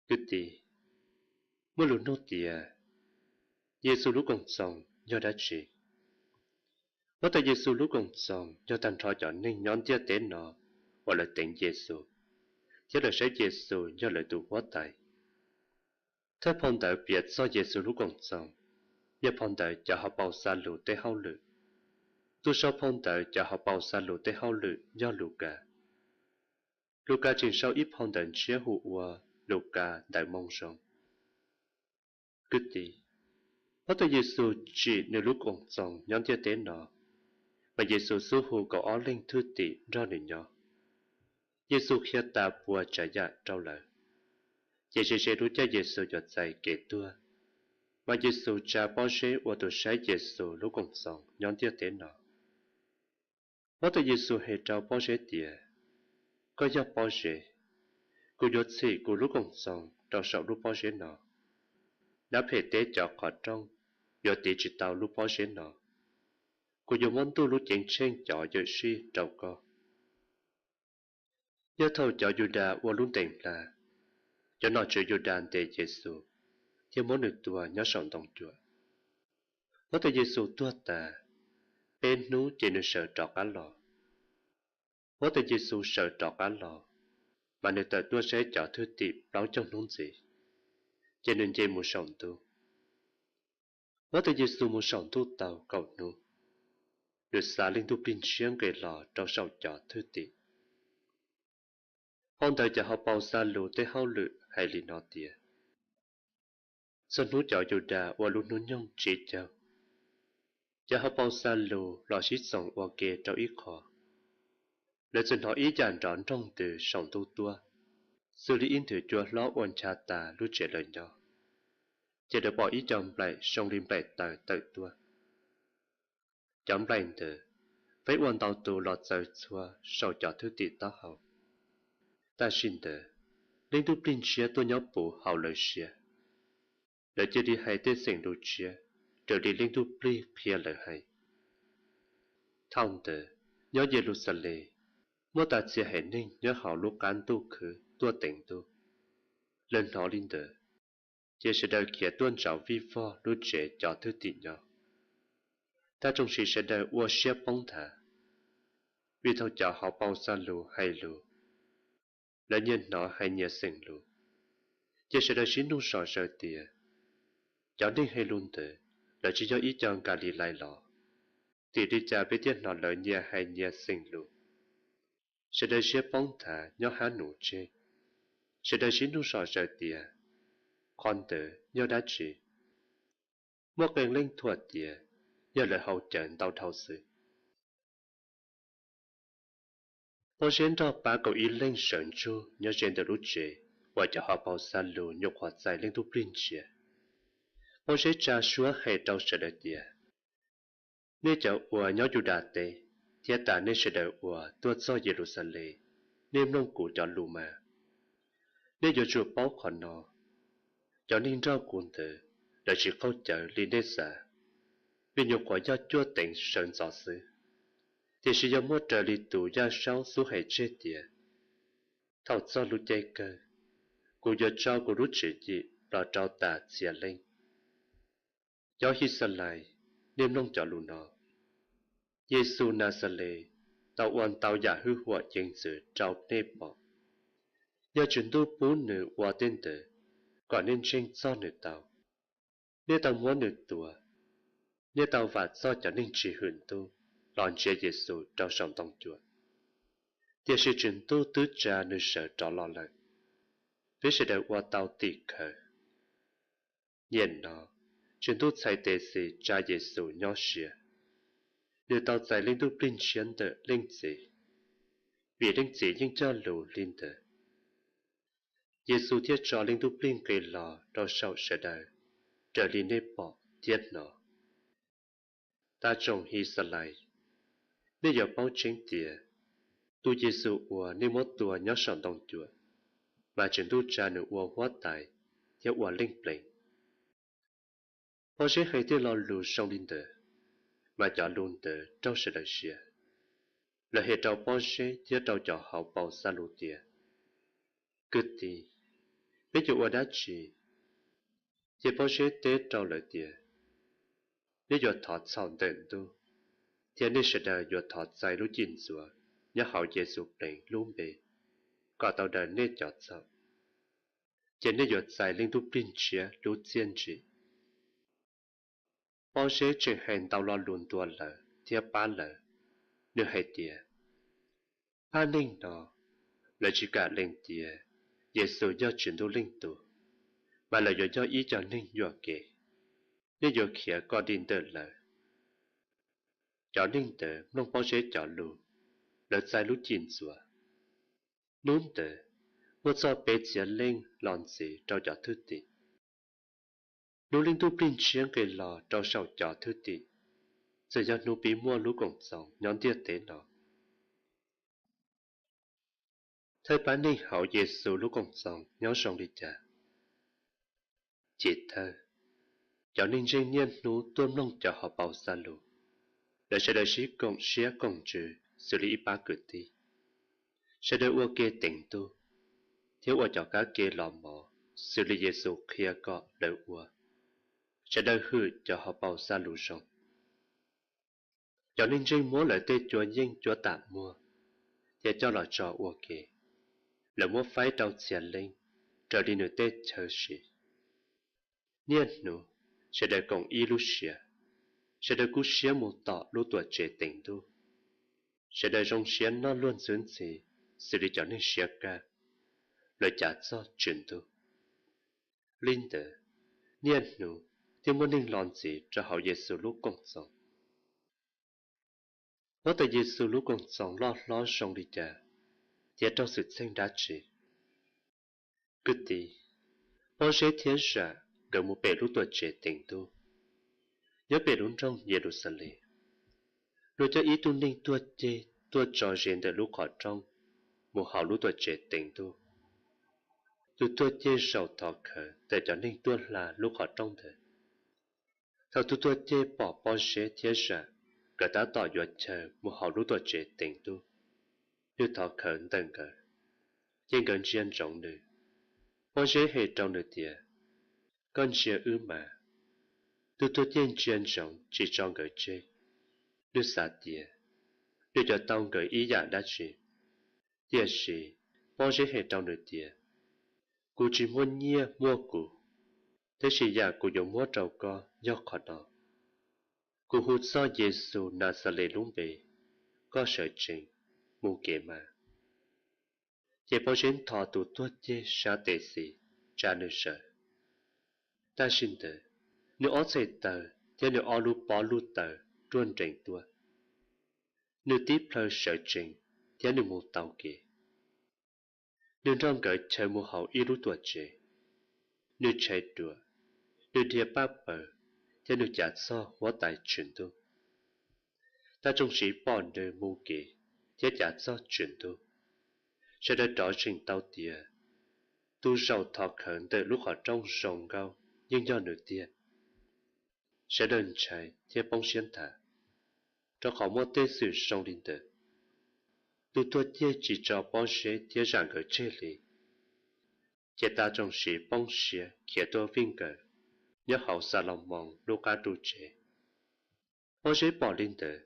Kwv tij, muaj lus nug tias Yexus lub Koom Txoos yog dab tsi? Huab Tais Yexus lub Koom Txoos yog tag nrho cov neeg nyob ntiaj teb no uas lawv teev Yexus thiab lawv saib Yexus yog lawv tus Huab Tais. Thawj phau ntawv piav txog Yexus lub Koom Txoos yog phau ntawv Cov Hauv Paus Xa Lus Tej Hauj Lwm. Tus sau phau ntawv Cov Hauv Paus Xa Lus Tej Hauj Lwm yog Lukas. Lukas tseem sau ib phau ntawv ntshiab hu ua Lukas Ntawv Moo Zoo. Kwv tij, Huab Tais Yexus tsim Nws lub Koom Txoos nyob ntiaj teb no, mas Yexus xub hu kaum ob leej thwj tim nrog Nws nyob. Yexus qhia tas puas tsav yam rau lawv, ces ze ze lub caij Yexus yuav txais kev tuag, mas Yexus tsa Pob Zeb ua tus saib Yexus lub Koom Txoos nyob ntiaj teb no. Huab Tais Yexus hais rau Pob Zeb tias, Koj yog Pob Zeb, kuv yuav txhim kuv lub Koom Txoos rau saum lub pob zeb no. Nab Phem teb cov qhov rooj yuav tiv tsis tau lub pob zeb no. Kuv yuav muab Ntuj lub Ceeb Tsheej cov ywm sij rau koj. Yog thaum cov Yudas ua lub ntees Hla, cov nom tswv Yudas ntes Yexus thiab muab Nws tua nyob saum ntoo cuam. Huab Tais Yexus tuag tas, peb hnub ces Nws sawv rov qab los. Huab Tais Yexus sawv rov qab los, mas Nws tawm tuaj saib cov thwj tim plaub caug hnub ntxiv, ces Nws nce mus saum ntuj. Huab Tais Yexus mus saum ntuj tau kaum hnub, Nws xa Leej Ntuj Plig Ntshiab nqis los rau saum cov thwj tim. Phau ntawv Cov Hauv Paus Xa Lus Tej Hauj Lwm hais li no tias, txog hnub cov Yudas ua lub hnub nyoog tsib caug, Cov Hauv Paus Xa Lus los sib txoos ua ke rau ib qho. Lawv txawm hnov ib yam nrov nroog ntws saum ntuj tuaj, xws li ib nthwv cua hlob uas ncha tas lub tsev lawv nyob, ces lawv pom ib co nplaim zoo li nplaim taws tawm tuaj. Cov nplaim ntawd peb ua ntau tus los txaws txhua saum cov thwj tim taub hau. Tam sim ntawd, Leej Ntuj Plig Ntshiab tuaj nyob puv hauv lawv siab, lawv cia li hais tej xeem lus tshiab raws li Leej Ntuj Plig qhia lawv hais. Thaum ntawd, nyob Yes Lus Xas Les, muaj tas txhia haiv neeg nyob hauv lub qab ntuj khwb tuaj teev Ntuj. Lawv hnov li ntawd, ces sawv daws khiav tuaj ntsauv vij vog lub tsev cov thwj tim nyob. Thaj tsoom sid sawv daws ua siab poob nthav, vim thaum Cov Hauv Paus Xa Lus hais lus, lawv nyias hnov hais nyias xeem lus, ces sawv daws sib nug soj zaws tias, cov neeg hais lus ntawd, lawv tsis yog ib co Nkas Lis Lais los? Tim li cas peb thiaj hnov lawv nyias hais nyias xeem lus? Sawv daws siab poob nthav nyob hab nus tseg, sawv daws sib nug soj zaws tias, qhov ntawd yog dab tsi? Muaj qee leej thuam tias yog lawv haus cawv ntau dhau xwb. Pob zeb nrog pab kaum ib leej sawv ntsug nyob ze ntawm lub tsev uas Cov Hauv Paus Xa Lus nyuam qhuav txais Leej Ntuj Plig Ntshiab. Pob zeb tsa suab hais rau sawv daws tias, nej cov uas nyob Yudas teb, thiab tas nej sawv daws uas tuaj txog Yes Lus Xas Les, nej mloog kuv cov lus mas. Nej yuav tsum paub qhov no, cov neeg nrog kuv ntawd, lawv tsis qaug cawv li nej xav, vim nyuam qhuav yog cuaj teev sawv ntxov xwb, tiam sis yog muaj raws li tus Yaj Saub xub hais tseg tias, thaum txog lub caij kawg, kuv yuav tso kuv lub tswv yim los rau tas txhia leej. Cov His Xas Lais, nej mloog cov lus no: Yes Xus Nas Xas Les tau ua ntau yam hwj huam yees ntxwv rau nej pom. Yog Tswv Ntuj pub nws ua tej ntawd kom nej ntseeg txog nws tau. Nej tau muab nws tua, nej tau vam txog cov neeg tsis hwm ntuj los ntsia Yes Xus rau saum ntoo cuam, tiam sis Tswv Ntuj twb tsa nws sawv rov los lawm, peb sawv daws ua tau tim khawv. Nyem no, Tswv Ntuj txhais tes xis tsa Yes Xus nyob siab, nws tau txais Leej Ntuj Plig Ntshiab ntawm Leej Txiv, vim Leej Txiv yeej cog lus li ntawd. Yes Xus thiaj tso Leej Ntuj Plig nqis los rau saum sawv daws raws li nej pom thiab hnov. Tas tsoom His Xas Lais, nej yuav paub tseeb tias tus Yes Xus uas nej muab tua nyob saum ntoo cuam, mas Tswv Ntuj tsa nws ua Huab Tais thiab ua Leej Pleev. Pob zeb hais tej lo lus zoo li ntawd, mas cov lus ntawd raug sawv daws siab. Lawv hais rau Pob zeb thiab rau Cov Hauv Paus Xa Lus tias, kwv tij, Peb yuav ua dab tsi? Ces Pob Zeb teb rau lawv tias, Nej yuav thov txhaum ntawm ntuj, thiab nej sawv daws yuav thov txais lub cim ntxuav nyob hauv Yes Xus Plees lub npe kom tau daws nej cov txhaum, ces nej yuav txais Leej Ntuj Plig Ntshiab lub txiaj ntsim. Pob Zeb tseem hais ntau lo lus ntuas lawv thiab pab lawv. Nws hais tias, Phaj neeg no, lawv tsis kam lees tias Yes Xus yog Tswv Ntuj Leej Tub, mas lawv yuav yog ib co neeg yuam kev. Nej yuav khiav kom dim ntawm lawv. Cov neeg ntawd mloog Pob Zeb cov lus, lawv txais lub cim ntxuav. Hnub ntawd muaj txog peb txhiab leej los ntxiv rau cov thwj tim. Hnub Leej Ntuj Plig Ntshiab nqis los rau saum cov thwj tim, txawm yog hnub pib muaj lub Koom Txoos nyob ntiaj teb no. Thawj pab neeg hauv Yes Xus lub Koom Txoos nyob zoo li cas? Chiv thawj, cov neeg ntseeg niaj hnub tuaj mloog cov Hauv Paus Xa Lus. Lawv sawv daws sib koom siab koom ntsws xws li ib pab kwv tij. Sawv daws ua ke teev Ntuj thiab ua cov kab ke los mov xws li Yes Xus qhia kom lawv ua. Sawv daws hwm cov Hauv Paus Xa Lus zoo. Cov neeg ntseeg muab lawv tej cuab yeej cuab tam muag thiab coj los tso ua ke. Lawv muab faib rau txhia leej raws li nws tej chaw siv. Niaj hnub, sawv daws koom ib lub siab, sawv daws kub siab mus tom lub Tuam Tsev teev Ntuj. Sawv daws zoo siab noj luag ntxhwb ntxhi xws li cov neeg siab kaj, lawv cav txog Tswv Ntuj. Li ntawd, niaj hnub thiaj muaj neeg los ntxiv rau hauv Yes Xus lub Koom Txoos. Huab Tais Yes Xus lub Koom Txoos loj hlob zoo li cas thiab raug xwm txheej dab tsi? Kwv tij, Pob Zeb thiab Zam nkawd mus pem lub Tuam Tsev teev Ntuj, nyob pem lub nroog Yes Lus Xas Les. Luag coj ib tug neeg tuag ceg tuaj tso ze ntawm lub qhov rooj mus hauv lub Tuam Tsev teev Ntuj. Tus tuag ceg zaum thov khawv ntawm cov neeg tuaj hla lub qhov rooj ntawd. Thaum tus tuag ceg pom Pob Zeb thiab Zam nkawd tab tom yuav chaw mus hauv lub Tuam Tsev teev Ntuj, nws thov khawv ntawm nkawd, ces nkawd ntsia ntsoov nws. Pob Zeb hais rau nws tias, Koj ntsia wb mas. Tus tuag ceg ntsia ntsoov tsis tso nkawd tseg. Nws xav tias nws yuav tau nkawd ib yam dab tsi. Tiam sis Pob Zeb hais rau nws tias, Kuv tsis muaj nyiaj muaj kub, tab sis yam kuv yuav muab rau koj yog qhov no: Kuv hu txog Yes Xus Nas Xas Les lub npe, koj sawv tsees, mus kev mas. Ces Pob Zeb ntho tus tuag ceg sab tes xis tsa nws sawv. Tam sim ntawd, nws ob txhais taw thiab nws ob lub pob luj taw ruaj nrees tuaj. Nws tib plhaw sawv tsees thiab nws mus tau kev. Nws nrog nkawd chaw mus hauv ib lub Tuam Tsev. Nws tshais ruam, nws dhia paj paws, thiab nws cav txog Huab Tais Tswv Ntuj. Tag tsoom sid pom nws mus kev thiab cav txog Tswv Ntuj, sawv daws rov zeem tau tias tus zaum thov khawv ntawm lub qhov rooj zoo nkauj yeej yog nws tiag. Sawv daws ntshai thiab poob siab nthav, rau qhov muaj tej xwm zoo li ntawd. Tus tuag ceg tsis tso Pob Zeb thiab Zam nkawd tseg li, ces tag tsoom sid poob siab khiav tuaj vij nkawd nyob hauv Xas Los Moos lub qab ru tsev. Pob Zeb pom li ntawd,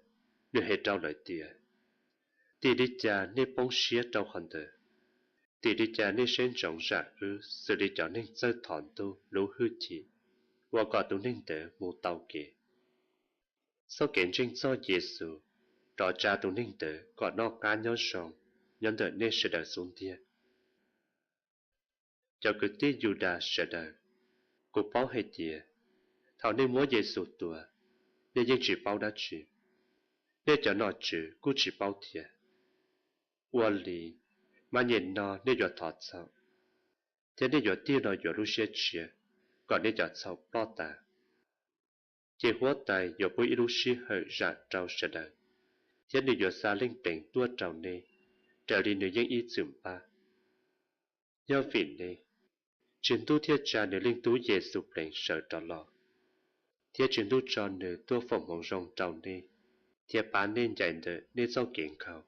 nws hais rau lawv tias, Tim li cas nej poob siab rau qhov ntawd? Tim li cas nej saib ntsoov zam wb xws li cov neeg txawj thov Ntuj lub hwj chim ua kom tus neeg ntawd mus tau kev? Txoj kev ntseeg txog Yes Xus rov tsa tus neeg ntawd kom noj qab nyob zoo nyob ntawm nej sawv daws xub ntiag. Cov kwv tij Yus Das sawv daws, kuv paub hais tias thaum nej muab Yes Xus tua, nej yeej tsis paub dab tsi, nej cov nom tswv kuj tsis paub thiab. Ua li, mas nyem no nej yuav thov txhaum, thiab nej yuav tig los yuav lub siab tshiab kom nej cov txhaum ploj tas. Ces Huab Tais yuav pub ib lub sij hawm zam rau sawv daws, thiab nws yuav xa Leej Pleev tuaj rau nej raws li nws yeej ib txwm npaj. Yog vim nej, Tswv Ntuj thiaj tsa nws Leej Tub Yes Xus Pleev sawv rov los, thiab Tswv Ntuj tso nws tuaj foom hmoov zoo rau nej thiab pab nej ncaim ntawm nej txoj kev nkhaus.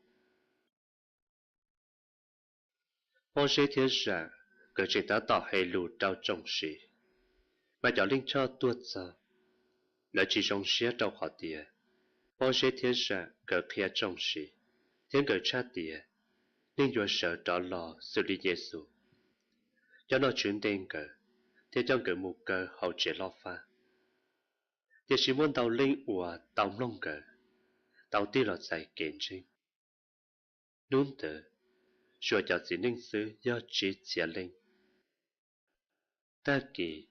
Pob Zeb thiab Zam nkawd tseem tab tom hais lus rau tsoom sid, mas cov Leej Choj tuaj txog. Lawv tsis zoo siab rau qhov tias Pob Zeb thiab Zam nkawd qhia tsoom sid, thiab nkawd tshaj tias neeg yuav sawv rov los xws li Yes Xus. Cov nom tswv ntes nkawd thiab coj nkawd mus kaw hauv tsev loj fab. Tiam sis muaj ntau leej uas tau mloog nkawd, tau tig los txais kev ntseeg. Hnub ntawd, suav cov txiv neej xwb yog tsib txhiab leej. Tag kis,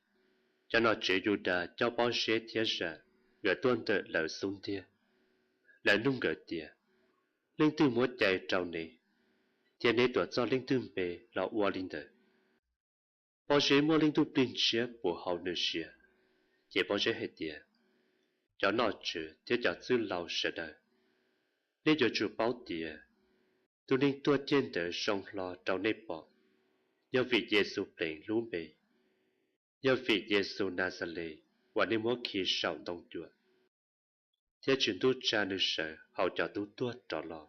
cov nom tswv Yus Das coj Pob Zeb thiab Zam nkawd tuaj ntawm lawv xub ntiag. Lawv nug nkawd tias, Leej twg muab cai rau neb, thiab neb tuav txog leej twg npe los ua li ntawd? Pob Zeb muaj Leej Ntuj Plig Ntshiab puv hauv nws siab, ces Pob Zeb hais tias, Cov nom tswv thiab cov txwj laus sawv daws, nej yuav tsum paub tias tus neeg tuaj ceg ntawd zoo hlo rau nej pom, yog vim Yes Xus pleev lub npe, yog vim Yes Xus Nas Xas Les uas nej muab khi saum ntoo cuam, thiab Tswv Ntuj tsa nws sawv hauv cov tub tuag rov los.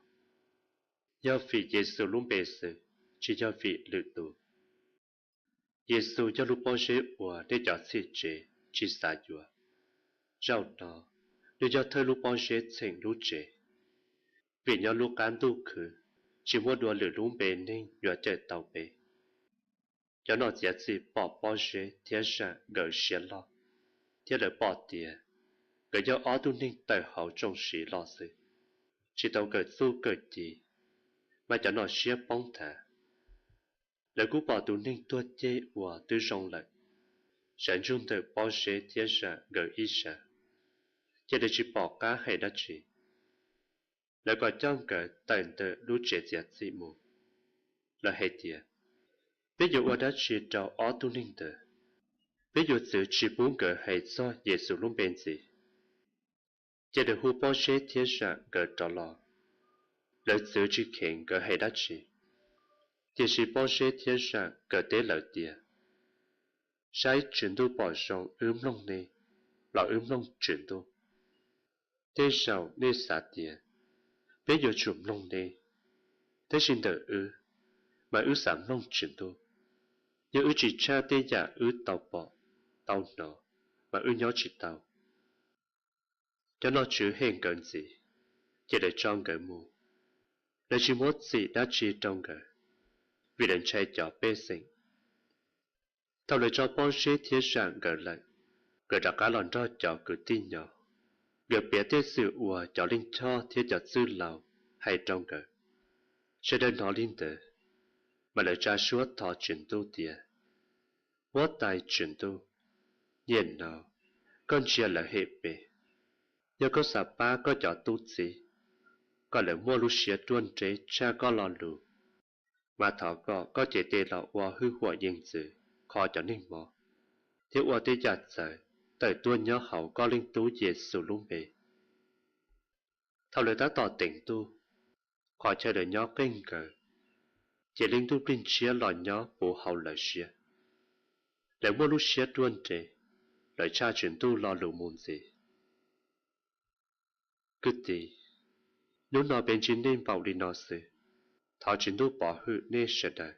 Yog vim Yes Xus lub npe xwb, tsis yog vim lwm tus. Yes Xus yog lub pob zeb uas nej cov txhim tsev tsis xav yuav. Zaum no, nws yog thawj lub pob zeb txheem lub tsev, vim nyob lub qab ntuj khwb tsis muaj dua lwm lub npe neeg yuav cawm tau peb. Cov nom txiav txim pom Pob Zeb thiab Zam nkawd siab loj, thiab lawv pom tias nkawd yog ob tug neeg tawm hauv tsoom sid los xwb, tsis tau kawm txuj kawm ci, mas cov nom siab poob nthav. Lawv kuj pom tus neeg tuag ceg uas twb zoo lawm, sawv ntsug ntawm Pob Zeb thiab Zam nkawd ib sab, ces lawv tsis pom qab hais dab tsi. Lawv kom coj nkawd tawm ntawm lub tsev txiav txim mus. Lawv hais tias, Peb yuav ua dab tsi rau ob tug neeg ntawd? Peb yuav txwv tsis pub nkawd hais txog Yes Xus lub npe ntxiv. Ces lawv hu Pob Zeb thiab Zam nkawd rov los. Lawv txwv tsis kheev nkawd hais dab tsi. Tiam sis Pob Zeb thiab Zam nkawd teb lawv tias, Saib Tswv Ntuj pom zoo wb mloog nej, los wb mloog Tswv Ntuj. Tej zaum nej xav tias peb yuav tsum mloog nej, tab sis ntawm wb, mas wb xav mloog Tswv Ntuj. Yog wb tsis tshaj tej yam wb tau pom, tau hnov, mas wb nyob tsis tau. Cov nom tswv hem nkawd ntxiv, ces lawv tso nkawd mus. Lawv tsis muab txim dab tsi rau nkawd, vim lawv ntshai cov pej xeem. Thaum lawv tso Pob Zeb thiab Zam nkawd lawm, nkawd rov qab los nrog cov kwv tij nyob. Nkawd piav tej xwm uas cov Leej Choj thiab cov txwj laus hais rau nkawd. Sawv daws hnov li ntawd, mas lawv tsa suab thov Tswv Ntuj tias, Huab Tais Tswv Ntuj, nyem no, koj ntsia lawv hem peb. Yog koj xav pab koj cov tub txib, kom lawv muaj lub siab ruaj nreb tshaj koj lo lus, mas thov kom koj cev tes los ua hwj huam yees ntxwv kho cov neeg mob, thiab ua tej yam txawv tawm tuaj nyob hauv koj Leej Tub Yes Xus lub npe. Thaum lawv tab tom teev Ntuj, qhov chaw lawv nyob qeeg nkawd, ces Leej Ntuj Plig Ntshiab los nyob puv hauv lawv siab. Lawv muaj lub siab ruaj nreb, lawv tshaj Tswv Ntuj lo lus mus ntxiv. Kwv tij, hnub no peb ntsib nej npaum li no xwb. Thov Tswv Ntuj pov hwm nej sawv daws.